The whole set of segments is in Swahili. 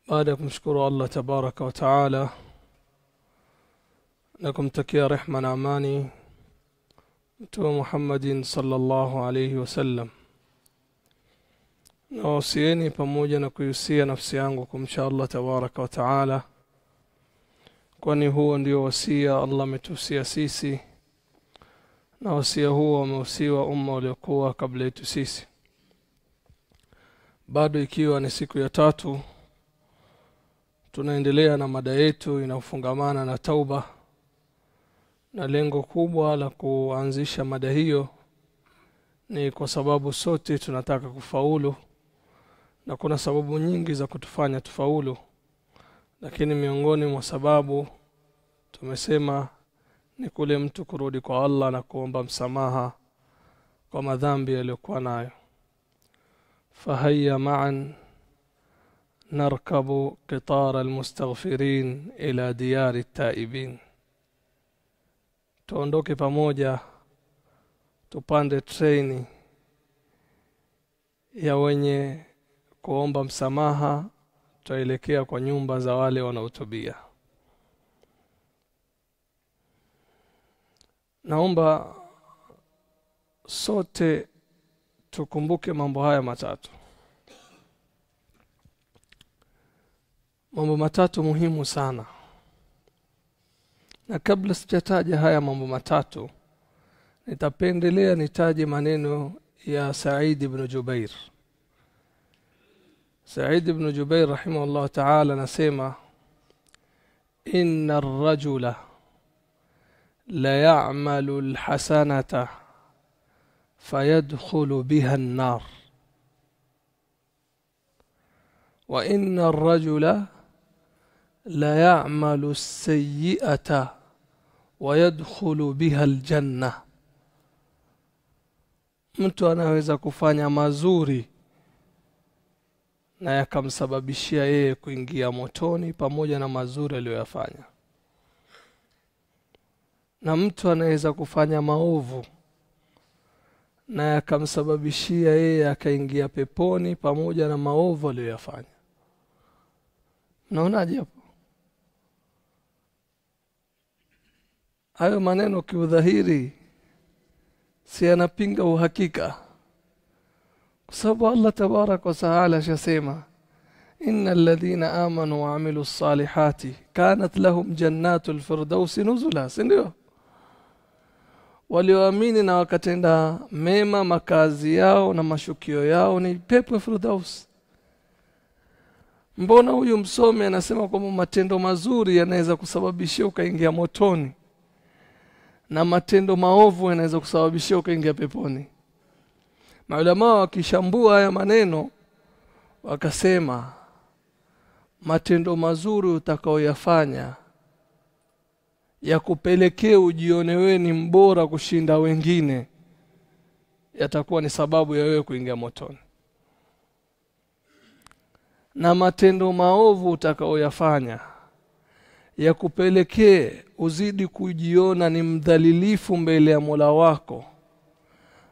Baada ya kumshukuru Allah tabaraka wa taala na kumtakia rehma na amani Mtume Muhammadin sallallahu alayhi wasallam, nawasieni pamoja na kuihusia nafsi yangu kumcha Allah tabaraka wa taala, kwani huo ndio wasia Allah ametuhusia sisi, na wasia huo umehusiwa umma uliokuwa kabla yetu sisi. Bado ikiwa ni siku ya tatu, tunaendelea na mada yetu inayofungamana na tauba, na lengo kubwa la kuanzisha mada hiyo ni kwa sababu sote tunataka kufaulu, na kuna sababu nyingi za kutufanya tufaulu, lakini miongoni mwa sababu tumesema ni kule mtu kurudi kwa Allah na kuomba msamaha kwa madhambi aliyokuwa nayo. Fahayya ma'an narkabu qitar almustaghfirin ila diyari at-taibin, tuondoke pamoja tupande treni ya wenye kuomba msamaha, tuelekea kwa nyumba za wale wanaotubia. Naomba sote tukumbuke mambo haya matatu, mambo matatu muhimu sana. Na kabla sijataja haya mambo matatu, nitapendelea nitaje maneno ya Sa'id ibn Jubair. Sa'id ibn Jubair rahimahullah ta'ala anasema, inna ar-rajula la ya'malu al-hasanata fayadkhulu biha an-nar, wa inna ar-rajula la ya'malu as-sayyi'ata wa yadkhulu biha al-janna. Mtu anaweza kufanya mazuri na yakamsababishia yeye kuingia motoni pamoja na mazuri aliyoyafanya, na mtu anaweza kufanya maovu na yakamsababishia yeye akaingia peponi pamoja na maovu aliyoyafanya. Mnaonaje hapo? Hayo maneno kiudhahiri si yanapinga uhakika, kwa sababu Allah tabarak wa taala shasema, innal ladhina amanu wa amilu salihati kanat lahum jannatul firdausi nuzula, si ndio? Walioamini na wakatenda mema, makazi yao na mashukio yao ni pepo firdaus. Mbona huyu msomi anasema kwamba matendo mazuri yanaweza kusababishia ukaingia motoni na matendo maovu yanaweza kusababishia ukaingia peponi? Maulama wakishambua haya maneno wakasema, matendo mazuri utakaoyafanya yakupelekee ujione wewe ni mbora kushinda wengine yatakuwa ni sababu ya wewe kuingia motoni, na matendo maovu utakaoyafanya yakupelekee uzidi kujiona ni mdhalilifu mbele ya Mola wako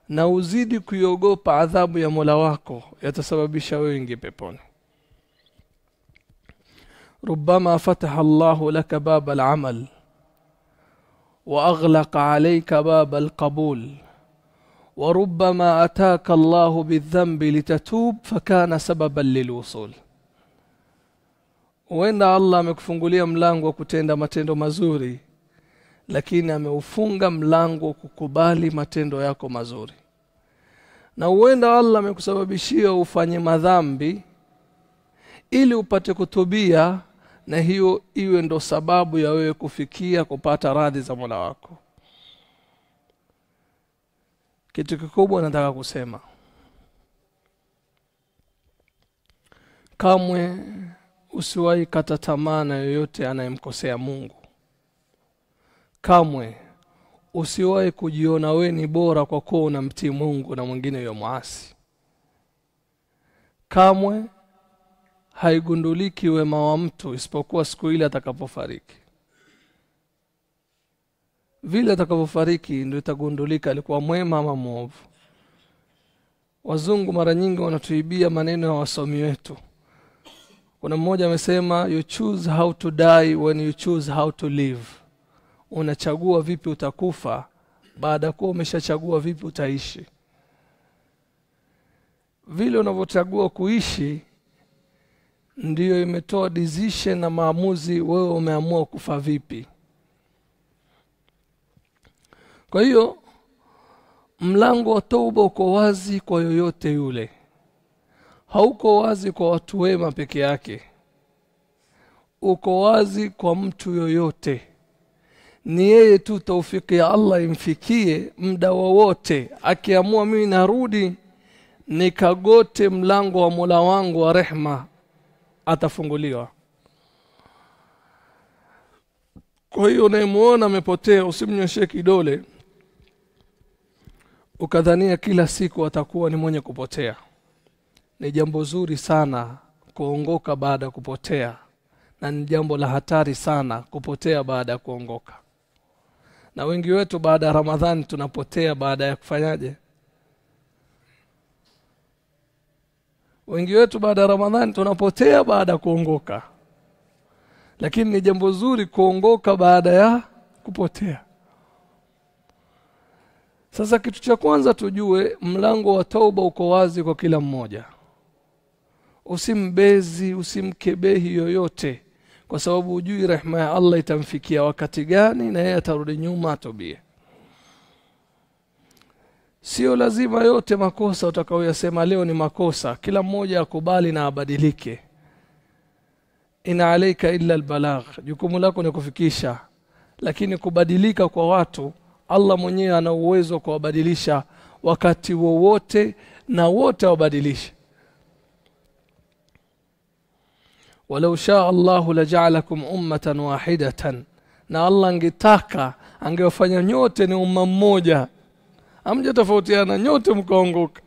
na uzidi kuiogopa adhabu ya Mola wako yatasababisha wewe ingie peponi. Rubbama fataha Allahu laka baba al-amal wa aghlaqa alayka baba al-qabul wa rubbama ataka Allahu bidhanbi litatub fakana sababan lilwusul. Huenda Allah amekufungulia mlango wa kutenda matendo mazuri, lakini ameufunga mlango wa kukubali matendo yako mazuri. Na huenda Allah amekusababishia ufanye madhambi ili upate kutubia, na hiyo iwe ndo sababu ya wewe kufikia kupata radhi za Mola wako. Kitu kikubwa nataka kusema, kamwe usiwahi kata tamaa na yoyote anayemkosea Mungu. Kamwe usiwahi kujiona wewe ni bora kwa kuwa unamtii Mungu na mwingine yeye muasi. Kamwe haigunduliki wema wa mtu isipokuwa siku ile atakapofariki. Vile atakapofariki ndio itagundulika alikuwa mwema ama mwovu. Wazungu mara nyingi wanatuibia maneno ya wasomi wetu. Kuna mmoja amesema, you choose how to die when you choose how to live. Unachagua vipi utakufa baada kuwa umeshachagua vipi utaishi. Vile unavyochagua kuishi ndiyo imetoa decision na maamuzi wewe umeamua kufa vipi. Kwa hiyo mlango wa tauba uko wazi kwa yoyote yule. Hauko wazi kwa watu wema peke yake. Uko wazi kwa mtu yoyote. Ni yeye tu taufiki ya Allah imfikie muda wowote. Akiamua mimi narudi nikagote mlango wa Mola wangu wa rehma, atafunguliwa. Kwa hiyo unayemuona amepotea usimnyoshee kidole ukadhania kila siku atakuwa ni mwenye kupotea. Ni jambo zuri sana kuongoka baada ya kupotea, na ni jambo la hatari sana kupotea baada ya kuongoka. Na wengi wetu baada ya Ramadhani tunapotea baada ya kufanyaje? Wengi wetu baada ya Ramadhani tunapotea baada ya kuongoka. Lakini ni jambo zuri kuongoka baada ya kupotea. Sasa kitu cha kwanza tujue, mlango wa tauba uko wazi kwa kila mmoja. Usimbezi, usimkebehi yoyote, kwa sababu hujui rehema ya Allah itamfikia wakati gani na yeye atarudi nyuma atubie. Sio lazima yote makosa utakayoyasema leo ni makosa. Kila mmoja akubali na abadilike. Ina alaika illa albalagh, jukumu lako ni kufikisha. Lakini kubadilika kwa watu, Allah mwenyewe ana uwezo kuwabadilisha wakati wowote na wote wabadilishe. Walau shaa Allahu laja'alakum ummatan wahidatan, na Allah angetaka angewafanya nyote ni umma mmoja, hamja tofautiana, nyote mkaongoka.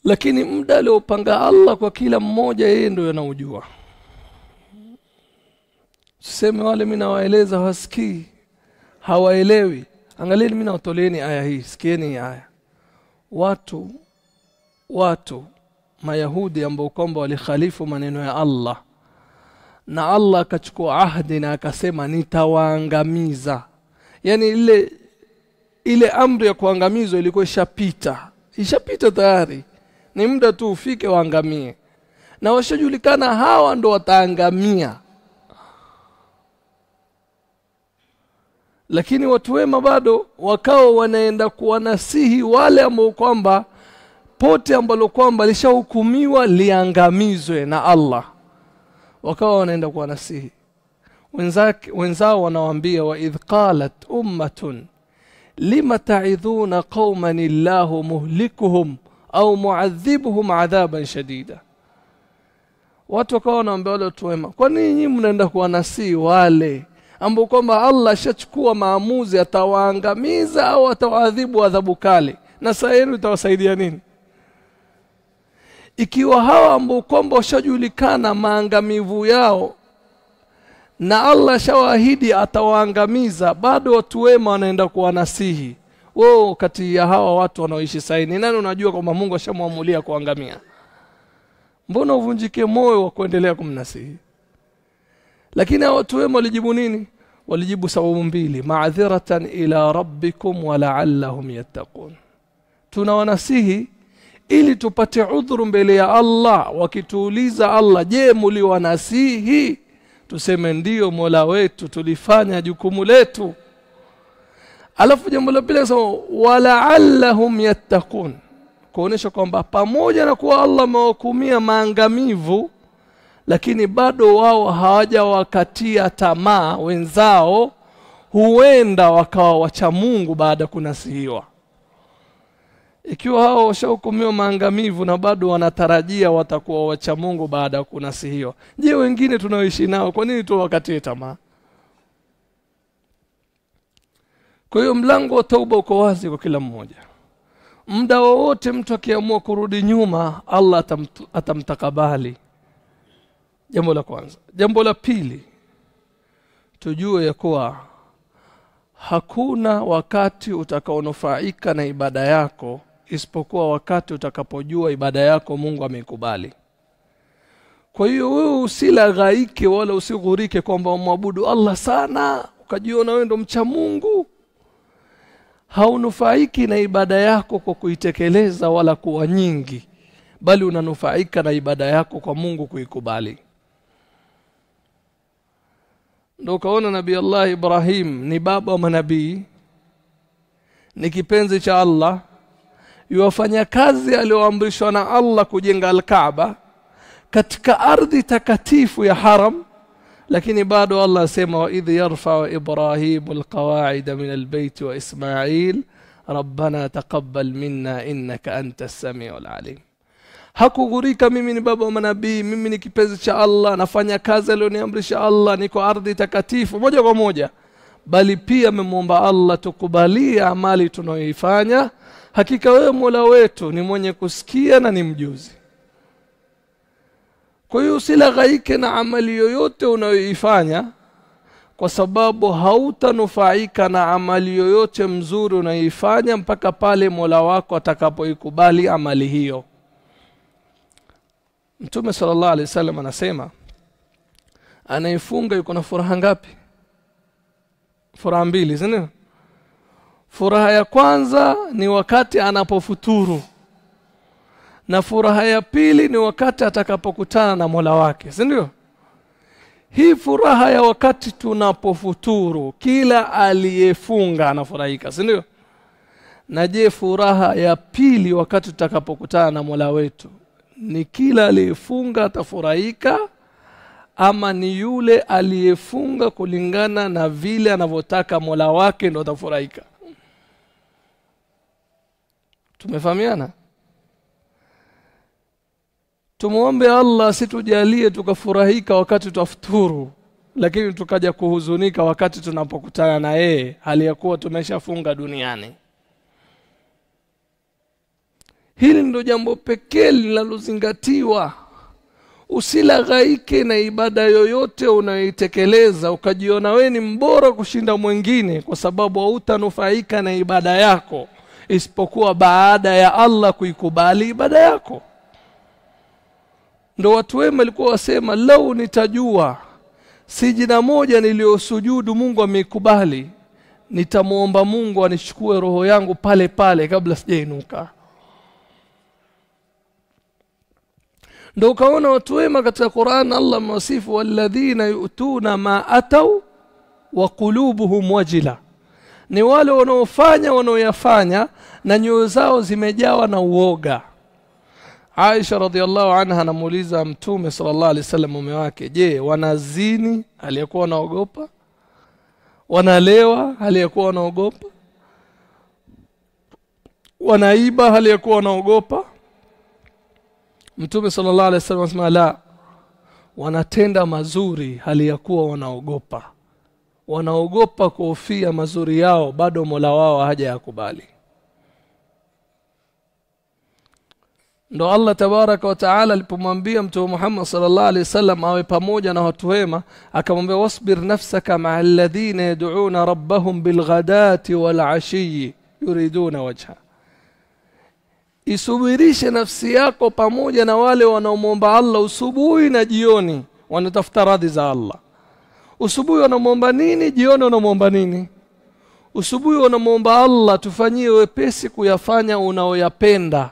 Lakini muda aliopanga Allah kwa kila mmoja yeye ndio anaujua. Siseme wale mimi nawaeleza hawasikii, hawaelewi. Angalieni mimi nawatoleeni aya hii, sikieni hii aya. Watu Mayahudi ambao kwamba walikhalifu maneno ya Allah, na Allah akachukua ahadi na akasema nitawaangamiza. Yani ile amri ya kuangamizwa ilikuwa ishapita. Ishapita tayari. Ni muda tu ufike waangamie. Na washajulikana hawa ndo wataangamia. Lakini watu wema bado wakawa wanaenda kuwanasihi wale ambao kwamba pote ambalo kwamba lishahukumiwa liangamizwe na Allah. Wakawa wanaenda kuwanasihi wenzao, wanawaambia wa idh qalat ummatun lima ta'idhuna qauman illahu muhlikuhum au mu'adhibuhum adhaban shadida. Watu wakawa wanawaambia wale watu wema, kwa nini nyinyi mnaenda kuwanasihi wale ambao kwamba Allah ashachukua maamuzi atawaangamiza au atawaadhibu adhabu kali, na saa yenu itawasaidia nini? Ikiwa hawa ambao kwamba washajulikana maangamivu yao na Allah ashawaahidi atawaangamiza, bado watu wema wanaenda kuwanasihi. Wao kati ya hawa watu wanaoishi sasa ni nani unajua kwamba Mungu ashamwamulia kuangamia? Mbona uvunjike moyo wa kuendelea kumnasihi? Lakini hawa watu wema walijibu nini? Walijibu sababu mbili: ma'dhiratan ila rabbikum wa la'allahum yattaqun. Tunawanasihi ili tupate udhuru mbele ya Allah. Wakituuliza Allah, je, mliwanasihi? Tuseme ndio Mola wetu, tulifanya jukumu letu. Alafu jambo la pili akasema wala'allahum yattaqun, kuonesha kwamba pamoja na kuwa Allah amewahukumia maangamivu, lakini bado wao hawajawakatia tamaa wenzao, huenda wakawa wacha Mungu baada kunasihiwa. Ikiwa hao washahukumiwa maangamivu na bado wanatarajia watakuwa wacha Mungu baada kunasihiwa, je, wengine tunaoishi nao kwa nini tuwakatie tamaa? Kwa hiyo mlango wa tauba uko wazi kwa kila mmoja. Muda wowote mtu akiamua kurudi nyuma, Allah atamtakabali. Jambo la kwanza. Jambo la pili, tujue ya kuwa hakuna wakati utakaonufaika na ibada yako isipokuwa wakati utakapojua ibada yako Mungu ameikubali. Kwa hiyo wewe usilaghaike wala usighurike kwamba umwabudu Allah sana ukajiona wewe ndo mcha Mungu. Haunufaiki na ibada yako kwa kuitekeleza wala kuwa nyingi, bali unanufaika na ibada yako kwa Mungu kuikubali. Ndio kaona Nabii Allah Ibrahim ni baba wa manabii, ni kipenzi cha Allah, yuwafanya kazi aliyoamrishwa na Allah kujenga al-Kaaba katika ardhi takatifu ya Haram, lakini bado Allah asema wa idh yarfa'u Ibrahimu al-qawa'ida min al-bayt wa Ismail rabbana taqabbal minna innaka antas samiul alim. Hakughurika, mimi ni baba wa manabii, mimi ni kipenzi cha Allah, nafanya kazi aliyoniamrisha Allah, niko ardhi takatifu, moja kwa moja, bali pia amemwomba Allah tukubalie amali tunayoifanya, hakika wewe Mola wetu ni mwenye kusikia na ni mjuzi. Kwa hiyo usilaghaike na amali yoyote unayoifanya, kwa sababu hautanufaika na amali yoyote mzuri unayoifanya mpaka pale Mola wako atakapoikubali amali hiyo. Mtume sallallahu alaihi wasallam anasema anayefunga yuko na furaha ngapi? Furaha mbili, si ndio? Furaha ya kwanza ni wakati anapofuturu, na furaha ya pili ni wakati atakapokutana na Mola wake, si ndio? Hii furaha ya wakati tunapofuturu, kila aliyefunga anafurahika, si ndio? Na je, furaha ya pili wakati tutakapokutana na Mola wetu ni kila aliyefunga atafurahika, ama ni yule aliyefunga kulingana na vile anavyotaka Mola wake ndo atafurahika? Tumefahamiana? Tumuombe Allah situjalie tukafurahika wakati tutafuturu, lakini tukaja kuhuzunika wakati tunapokutana na yeye hali ya kuwa tumeshafunga duniani. Hili ndio jambo pekee linalozingatiwa. Usilaghaike na ibada yoyote unayoitekeleza ukajiona wewe ni mbora kushinda mwingine, kwa sababu hautanufaika na ibada yako isipokuwa baada ya Allah kuikubali ibada yako. Ndio watu wema walikuwa wasema, lau nitajua sijida moja niliyosujudu Mungu ameikubali, nitamuomba Mungu anichukue roho yangu pale pale kabla sijainuka. Ndio kaona watu wema katika Qur'an Allah amewasifu walladhina yu'tuna ma atau wa qulubuhum wajila, ni wale wanaofanya wanaoyafanya na nyoyo zao zimejawa na uoga. Aisha radhiallahu anha anamuuliza Mtume sallallahu alaihi wasallam mume wake, je, wanazini aliyekuwa wanaogopa? Wanalewa aliyekuwa wanaogopa? Wanaiba aliyekuwa wanaogopa? Mtume sallallahu alaihi wasallam anasema la, wanatenda mazuri hali ya kuwa wanaogopa. Wanaogopa kuhofia mazuri yao bado Mola wao hajayakubali. Ndo Allah tabaraka wa taala alipomwambia Mtume Muhammad sallallahu alaihi wasallam awe pamoja na watu wema, akamwambia wasbir nafsaka ma'a alladhina yad'una rabbahum bilghadati wal 'ashiyyi yuriduna wajha. Isubirishe nafsi yako pamoja na wale wanaomwomba Allah usubuhi na jioni, wanatafuta radhi za Allah. Usubuhi wanamuomba nini? Jioni wanamuomba nini? Usubuhi wanamuomba Allah tufanyie wepesi kuyafanya unaoyapenda,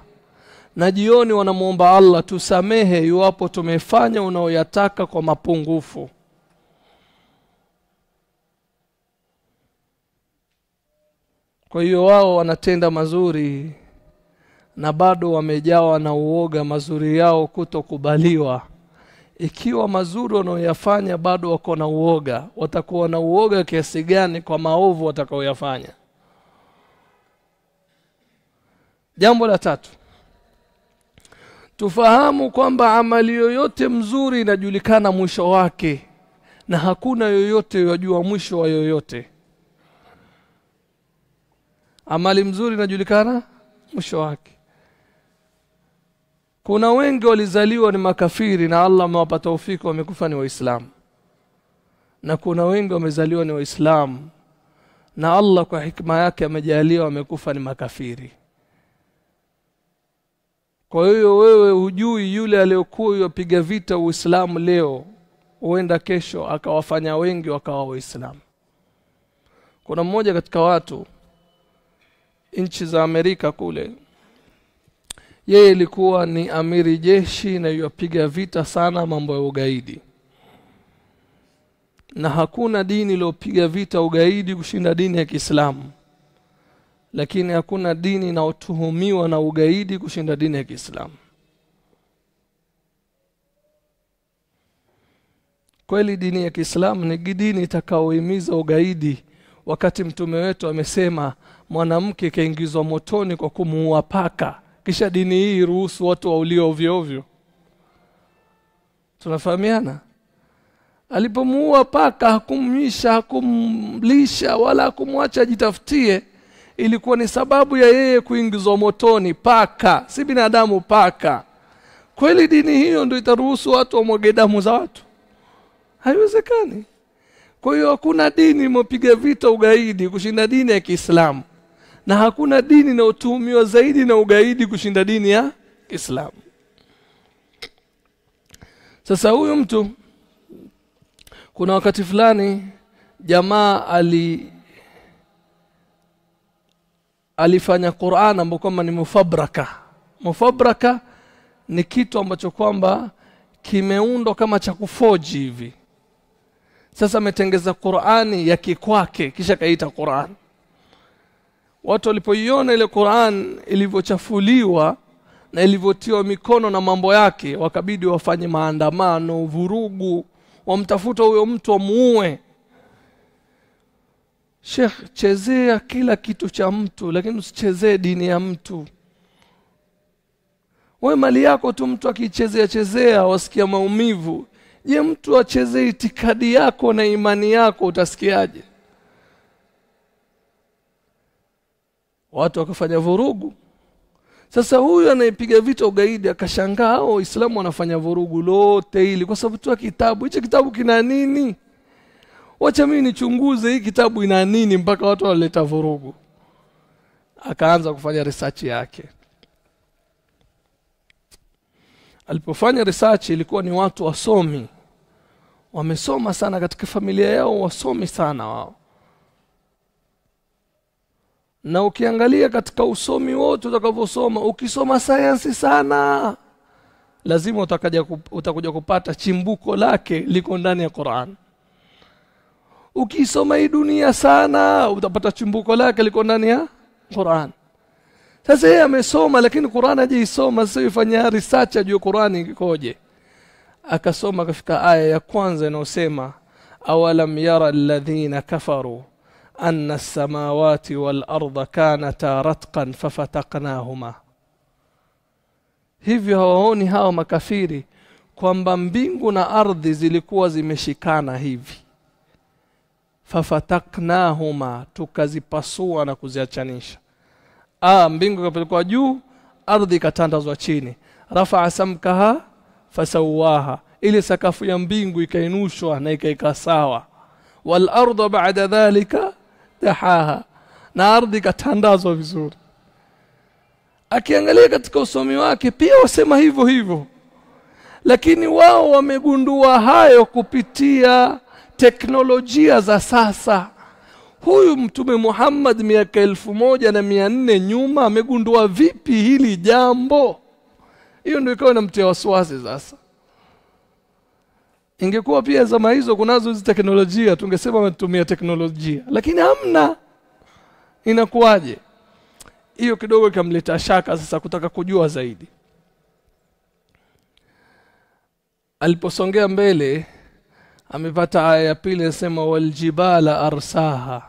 na jioni wanamuomba Allah tusamehe iwapo tumefanya unaoyataka kwa mapungufu. Kwa hiyo wao wanatenda mazuri na bado wamejawa na uoga mazuri yao kutokubaliwa. Ikiwa mazuri wanaoyafanya bado wako na uoga, watakuwa na uoga kiasi gani kwa maovu watakaoyafanya? Jambo la tatu, tufahamu kwamba amali yoyote mzuri inajulikana mwisho wake, na hakuna yoyote yajua mwisho wa yoyote. Amali mzuri inajulikana mwisho wake. Kuna wengi walizaliwa ni makafiri na Allah amewapa taufiki wamekufa ni Waislamu, na kuna wengi wamezaliwa ni Waislamu na Allah kwa hikma yake amejalia wamekufa ni makafiri. Kwa hiyo wewe hujui yule aliyokuwa yapiga vita Uislamu leo, huenda kesho akawafanya wengi wakawa Waislamu. Kuna mmoja katika watu nchi za Amerika kule, yeye ilikuwa ni amiri jeshi na yapiga vita sana mambo ya ugaidi. Na hakuna dini iliyopiga vita ugaidi kushinda dini ya Kiislamu. Lakini hakuna dini inayotuhumiwa na ugaidi kushinda dini ya Kiislamu. Kweli dini ya Kiislamu ni dini itakayohimiza ugaidi, wakati mtume wetu amesema mwanamke kaingizwa motoni kwa kumuua paka, kisha dini hii ruhusu watu wauliwe ovyo ovyo? Tunafahamiana? Alipomuua paka hakumnyisha, hakumlisha wala hakumwacha ajitafutie. Ilikuwa ni sababu ya yeye kuingizwa motoni. Paka, si binadamu, paka. Kweli dini hiyo ndio itaruhusu watu wamwage damu za watu? Haiwezekani. Kwa hiyo hakuna dini imopiga vita ugaidi kushinda dini ya Kiislamu, na hakuna dini inayotuhumiwa zaidi na ugaidi kushinda dini ya Kiislamu. Sasa huyu mtu, kuna wakati fulani jamaa alifanya Qur'an ambayo kwamba ni mufabraka. Mufabraka ni kitu ambacho kwamba kimeundwa kama cha kufoji hivi. Sasa ametengeza Qur'ani ya kikwake kisha kaita Qur'an. Watu walipoiona ile Qur'an ilivyochafuliwa na ilivyotiwa mikono na mambo yake, wakabidi wafanye maandamano, vurugu, wamtafuta huyo mtu wamuue. Sheikh, chezea kila kitu cha mtu, lakini usichezee dini ya mtu. Wewe mali yako tu mtu akichezea chezea wasikia maumivu. Je, mtu achezee itikadi yako na imani yako utasikiaje? Watu wakafanya vurugu. Sasa huyu anayepiga vita ugaidi akashangaa, hao Waislamu wanafanya vurugu lote hili kwa sababu tu kitabu. Hicho kitabu kina nini? Wacha mimi nichunguze hii kitabu ina nini mpaka watu waleta vurugu. Akaanza kufanya research yake. Alipofanya research ilikuwa ni watu wasomi. Wamesoma sana katika familia yao, wasomi sana wao. Na ukiangalia katika usomi wote utakavyosoma, ukisoma sayansi sana, lazima utakuja kupata chimbuko lake liko ndani ya Qur'an. Ukisoma hii dunia sana, utapata chimbuko lake liko ndani ya Qur'an. Sasa yeye amesoma lakini Qur'an hajaisoma. Sasa yufanya research ajue Qur'an ikoje. Akasoma akafika aya ya kwanza inayosema awalam yara alladhina kafaru anna as-samawati wal arda kanata ratqan fafataqnahuma. Hivyo hawaoni hao makafiri kwamba mbingu na ardhi zilikuwa zimeshikana hivi. Fafataknahuma, tukazipasua na kuziachanisha. Mbingu ikapelekwa juu, ardhi ikatandazwa chini. Rafa'a samkaha fasawaha, ile sakafu ya mbingu ikainushwa na ikaika sawa. Wal arda ba'da dhalika dahaha, na ardhi ikatandazwa vizuri. Akiangalia katika usomi wake pia wasema hivyo hivyo, lakini wao wamegundua hayo kupitia teknolojia za sasa. Huyu Mtume Muhammad miaka 1400 nyuma amegundua vipi hili jambo? Hiyo ndio ikawa inamtia wasiwasi sasa. Ingekuwa pia zama hizo kunazo hizi teknolojia, tungesema wametumia teknolojia, lakini hamna. Inakuwaje? Hiyo kidogo ikamleta shaka sasa, kutaka kujua zaidi. Aliposongea mbele amepata aya ya pili inasema waljibala arsaha,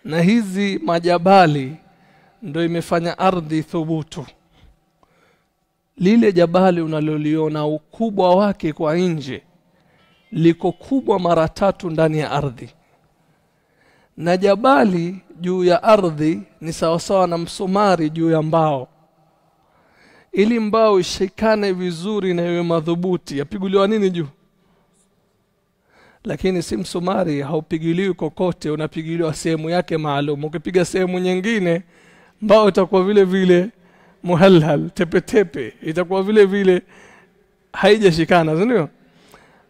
na hizi majabali ndio imefanya ardhi thubutu. Lile jabali unaloliona ukubwa wake kwa nje liko kubwa mara 3 ndani ya ardhi. Na jabali juu ya ardhi ni sawasawa na msumari juu ya mbao. Ili mbao ishikane vizuri na iwe madhubuti, yapiguliwa nini juu? Lakini si msumari, haupigiliwi kokote, unapigiliwa sehemu yake maalum. Ukipiga sehemu nyingine, mbao itakuwa vile vile muhalhal, tepetepe, itakuwa vile vile haijashikana, ndio?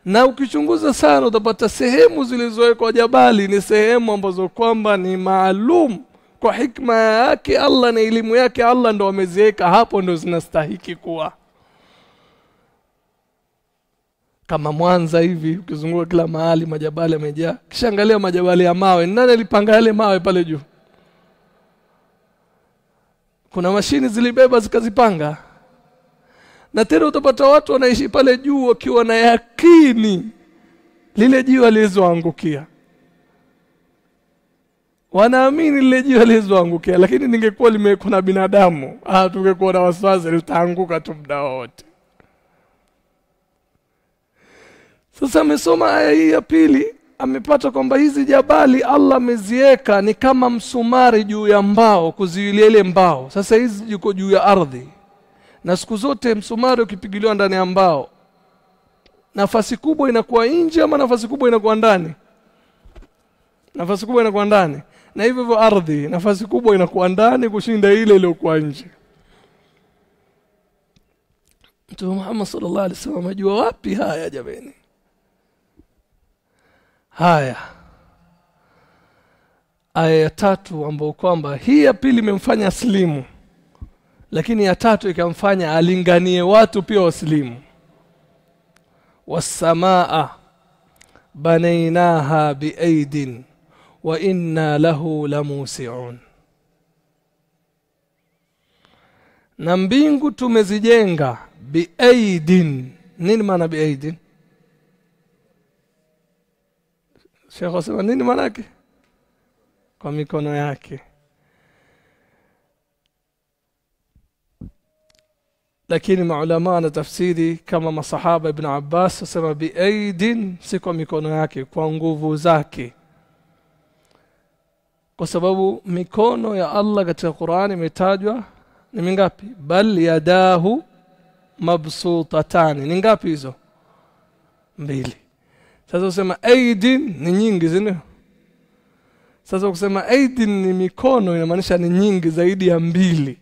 Na ukichunguza sana utapata sehemu zilizowekwa jabali ni sehemu ambazo kwamba ni maalum kwa hikma yake Allah na elimu yake Allah ndo ameziweka hapo, ndo zinastahiki kuwa. Kama Mwanza hivi ukizunguka kila mahali majabali yamejaa. Kisha angalia majabali ya mawe, nani alipanga yale mawe pale juu? Kuna mashini zilibeba zikazipanga. Na tena utapata watu wanaishi pale juu wakiwa na yakini lile jiwe halizoangukia. Wanaamini lile jiwe halizoangukia, lakini ningekuwa limewekwa na binadamu, tungekuwa na wasiwasi litaanguka tu muda wote. Sasa amesoma aya hii ya pili, amepata kwamba hizi jabali Allah ameziweka ni kama msumari juu ya mbao, kuziwilia ile mbao. Sasa hizi ziko juu ya ardhi. Na siku zote msumari ukipigiliwa ndani ya mbao, nafasi kubwa inakuwa nje ama nafasi kubwa inakuwa ndani? Nafasi kubwa inakuwa ndani. Na hivyo hivyo ardhi, nafasi kubwa inakuwa ndani kushinda ile iliyokuwa nje. Mtume Muhammad sallallahu alaihi wasallam amejua wapi haya jameni? Haya. Aya ya tatu ambayo kwamba hii ya pili imemfanya aslimu, lakini ya tatu ikamfanya alinganie watu pia waslimu. Wasamaa banainaha biaidin wa inna lahu lamusiun. Na mbingu tumezijenga biaidin. Nini maana biaidin? Sheikh asema nini maana yake? Kwa mikono yake. Lakini maulama na tafsiri kama masahaba Ibn Abbas wasema biaidin si kwa mikono yake, kwa nguvu zake. Kwa sababu mikono ya Allah katika Qur'an imetajwa ni mingapi? Bal yadahu mabsutatani. Ni ngapi hizo? Mbili. Sasa usema aidin ni nyingi, sio? Sasa ukisema aidin ni mikono, inamaanisha ni nyingi zaidi ya mbili.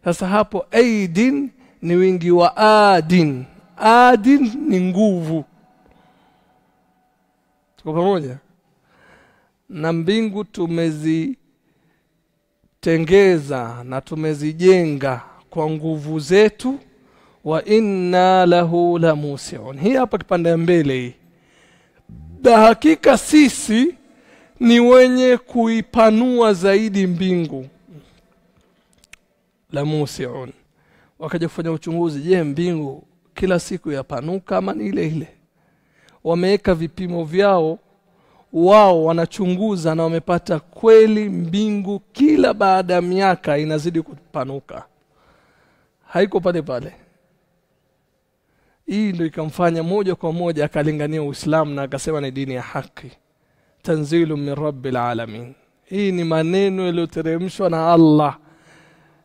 Sasa hapo aidin ni wingi wa adin. Adin ni nguvu. Tuko pamoja? Na mbingu tumezitengeza na tumezijenga kwa nguvu zetu, wa inna lahu lamusiun. Hii hapa kipande ya mbele hii. Na hakika sisi ni wenye kuipanua zaidi mbingu. Lamusiun. Wakaja kufanya uchunguzi, je, mbingu kila siku yapanuka ama ni ile ile? Wameweka vipimo vyao, wao wanachunguza na wamepata kweli mbingu kila baada ya miaka inazidi kupanuka. Haiko pale pale. Hii ndio ikamfanya moja kwa moja akalingania Uislamu na akasema ni dini ya haki. Tanzilu min rabbil alamin. Hii ni maneno yaliyoteremshwa na Allah.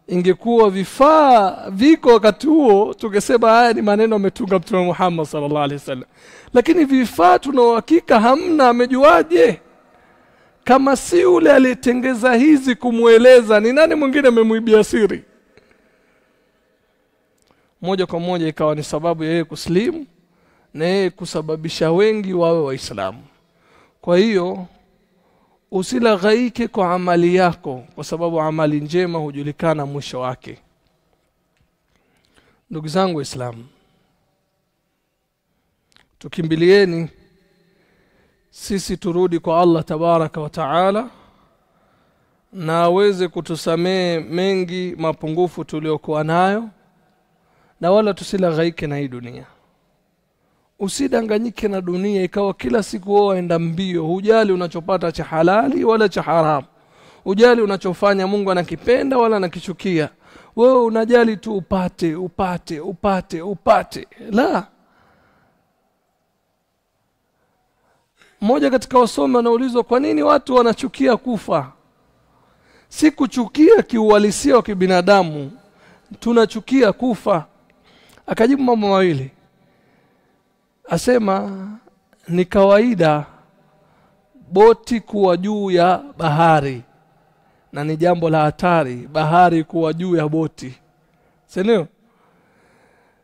Ingekuwa vifaa viko wakati huo tungesema haya ni maneno ametunga Mtume Muhammad sallallahu alaihi wasallam. Lakini vifaa tuna uhakika hamna, amejuaje? Kama si yule aliyetengeza hizi kumueleza, ni nani mwingine amemuibia siri? Moja kwa moja ikawa ni sababu ya yeye kuslimu na yeye kusababisha wengi wawe Waislamu. Kwa hiyo usilaghaike kwa amali yako, kwa sababu amali njema hujulikana mwisho wake. Ndugu zangu Waislamu, tukimbilieni sisi turudi kwa Allah tabaraka wa taala, na aweze kutusamee mengi mapungufu tuliyokuwa nayo, na wala tusilaghaike na hii dunia. Usidanganyike na dunia ikawa kila siku wewe waenda mbio, hujali unachopata cha halali wala cha haramu, hujali unachofanya Mungu anakipenda wala anakichukia. Wewe unajali tu upate, upate, upate, upate. La. Mmoja katika wasomi anaulizwa kwa nini watu wanachukia kufa? Si kuchukia kiuhalisia wa kibinadamu, tunachukia kufa. Akajibu mambo mawili. Asema ni kawaida boti kuwa juu ya bahari Na ni jambo la hatari bahari kuwa juu ya boti, si ndio?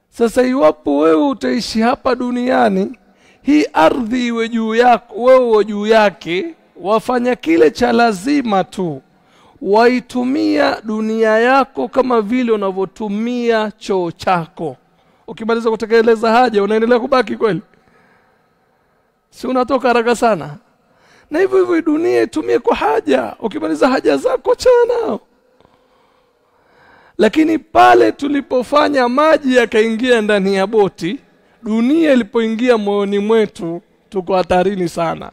Sasa iwapo wewe utaishi hapa duniani, hii ardhi iwe juu yako, wewe juu yake, wafanya kile cha lazima tu, waitumia dunia yako kama vile unavyotumia choo chako. Ukimaliza kutekeleza haja unaendelea kubaki kweli? Si unatoka haraka sana? Na hivyo hivyo dunia itumie kwa haja, ukimaliza haja zako achana nao. Lakini pale tulipofanya maji yakaingia ndani ya boti, dunia ilipoingia moyoni mwetu, tuko hatarini sana.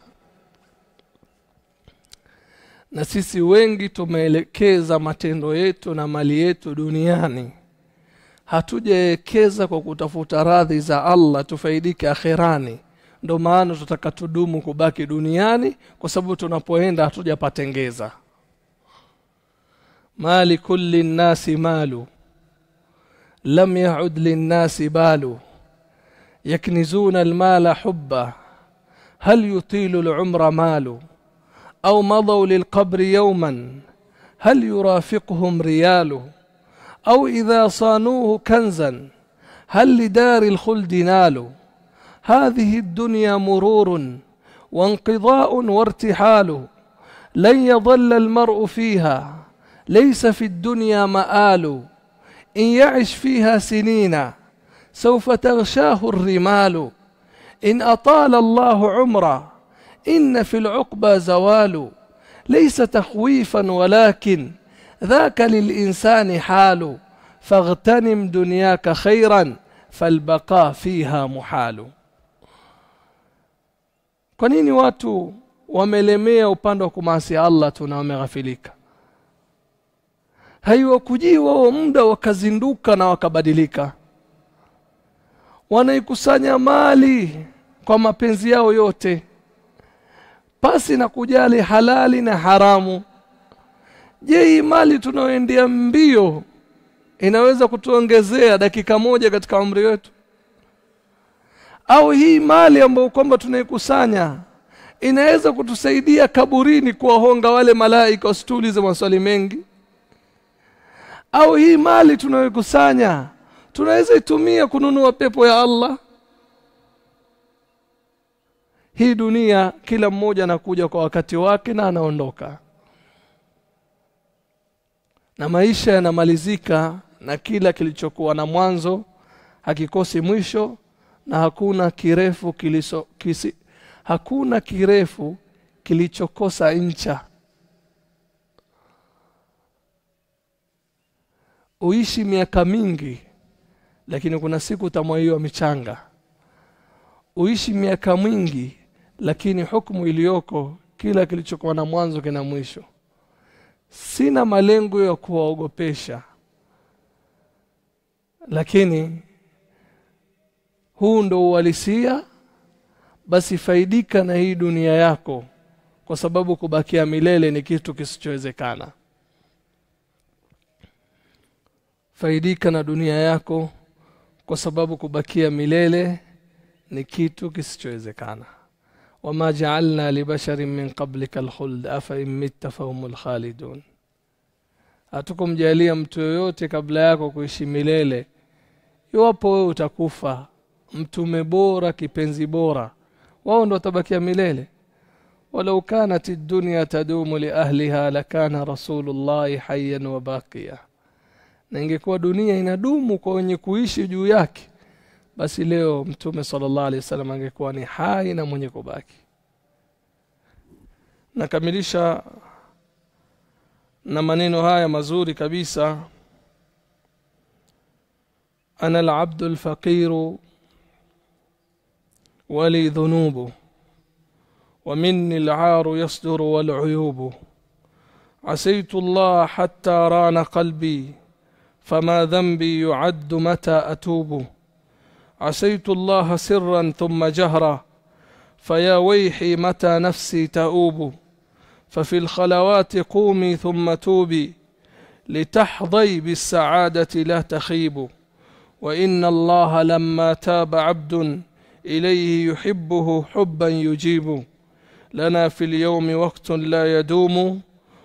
Na sisi wengi tumeelekeza matendo yetu na mali yetu duniani. Hatujaelekeza kwa kutafuta radhi za Allah tufaidike akhirani. Ndio maana tutaka tudumu kubaki duniani, kwa sababu tunapoenda hatujapatengeza. Mali kulli nasi malu lam ya'ud lin-nasi balu yaknizuna al-mala hubba hal yutilu al-umra malu أو مضوا للقبر يوما هل يرافقهم رياله أو إذا صانوه كنزا هل لدار الخلد نالوا هذه الدنيا مرور وانقضاء وارتحال لن يظل المرء فيها ليس في الدنيا مآل إن يعش فيها سنين سوف تغشاه الرمال إن أطال الله عمره إن في العقبى زوال ليس تخويفا ولكن ذاك للإنسان حال فاغتنم دنياك خيرا فالبقاء فيها محال. Kwa nini watu wamelemea upande wa kumasi Allah tu na wameghafilika? Haiwakujii wao muda wakazinduka na wakabadilika. Wanaikusanya mali kwa mapenzi yao yote pasi na kujali halali na haramu. Je, hii mali tunayoendea mbio inaweza kutuongezea dakika moja katika umri wetu? Au hii mali ambayo kwamba tunaikusanya inaweza kutusaidia kaburini kuwahonga wale malaika wasituulize maswali mengi? Au hii mali tunayoikusanya tunaweza itumia kununua pepo ya Allah? Hii dunia kila mmoja anakuja kwa wakati wake na anaondoka. Na maisha yanamalizika, na kila kilichokuwa na mwanzo hakikosi mwisho, na hakuna kirefu kilichokosa ncha. Uishi miaka mingi, lakini kuna siku utamwaiwa michanga. Uishi miaka mingi, lakini hukumu iliyoko kila kilichokuwa na mwanzo kina mwisho. Sina malengo ya kuwaogopesha, lakini huu ndo uhalisia. Basi faidika na hii dunia yako, kwa sababu kubakia milele ni kitu kisichowezekana. Faidika na dunia yako, kwa sababu kubakia milele ni kitu kisichowezekana. Wama ja'alna li basharin min qablika al-khuld afa in mitta fahumul khalidun. Hatukumjalia mtu yoyote kabla yako kuishi milele. Iwapo wewe utakufa, mtume bora, kipenzi bora, wao ndo watabakia milele. Walau kanat ad-dunya tadumu li ahliha lakana rasulullahi hayyan wa baqiya. Na ingekuwa dunia inadumu kwa wenye kuishi juu yake, basi leo mtume sallallahu alaihi wasallam angekuwa ni hai na mwenye kubaki. Nakamilisha na maneno haya mazuri kabisa. Ana al-abdu al-faqiru wali dhunubu wa minni al-aaru yasduru wal-uyubu asaytu Allah hatta rana qalbi fama dhanbi yu'addu mata atubu عسيت الله سرا ثم جهرا فيا ويحي متى نفسي تؤوب ففي الخلوات قومي ثم توبي لتحظي بالسعادة لا تخيب وإن الله لما تاب عبد إليه يحبه حبا يجيب لنا في اليوم وقت لا يدوم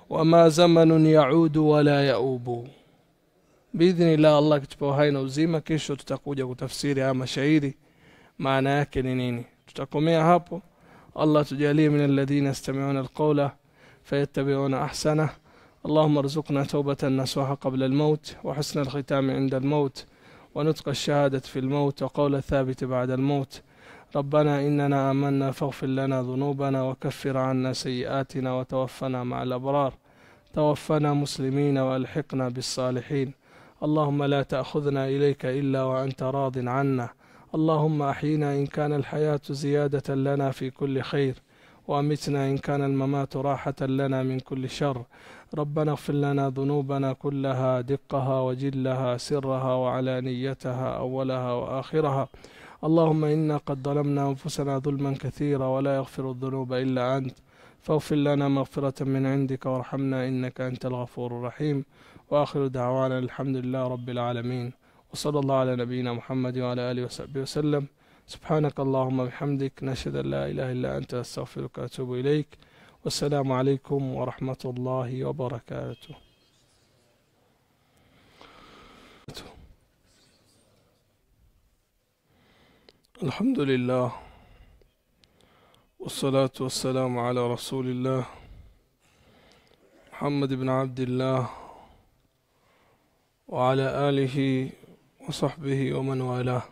Wama zamanun yaudu wala yaubu. Biidhnillah, Allah akitupa uhai na uzima, kesho tutakuja kutafsiri haya mashairi maana yake ni nini. Tutakomea hapo. Allah tujalie min alladhina yastami'una alqawla fayattabi'una ahsana. اللهم ارزقنا توبة نصوحة قبل الموت، وحسن الختام عند الموت، ونطق الشهادة في الموت، وقول الثابت بعد الموت. ربنا إننا آمنا فاغفر لنا ذنوبنا وكفر عنا سيئاتنا وتوفنا مع الأبرار. توفنا مسلمين وألحقنا بالصالحين. اللهم لا تأخذنا إليك إلا وأنت راض عنا. اللهم أحينا إن كان الحياة زيادة لنا في كل خير، وأمتنا إن كان الممات راحة لنا من كل شر. ربنا اغفر لنا ذنوبنا كلها، دقها وجلها، سرها وعلانيتها، أولها وآخرها. اللهم إنا قد ظلمنا أنفسنا ظلما كثيرا ولا يغفر الذنوب إلا أنت، فاغفر لنا مغفرة من عندك وارحمنا إنك أنت الغفور الرحيم. وآخر دعوانا الحمد لله رب العالمين، وصلى الله على نبينا محمد وعلى آله وصحبه وسلم. سبحانك اللهم وبحمدك، نشهد أن لا إله إلا أنت، أستغفرك وأتوب إليك. والسلام عليكم ورحمة الله وبركاته. الحمد لله والصلاة والسلام على رسول الله محمد بن عبد الله وعلى آله وصحبه ومن والاه.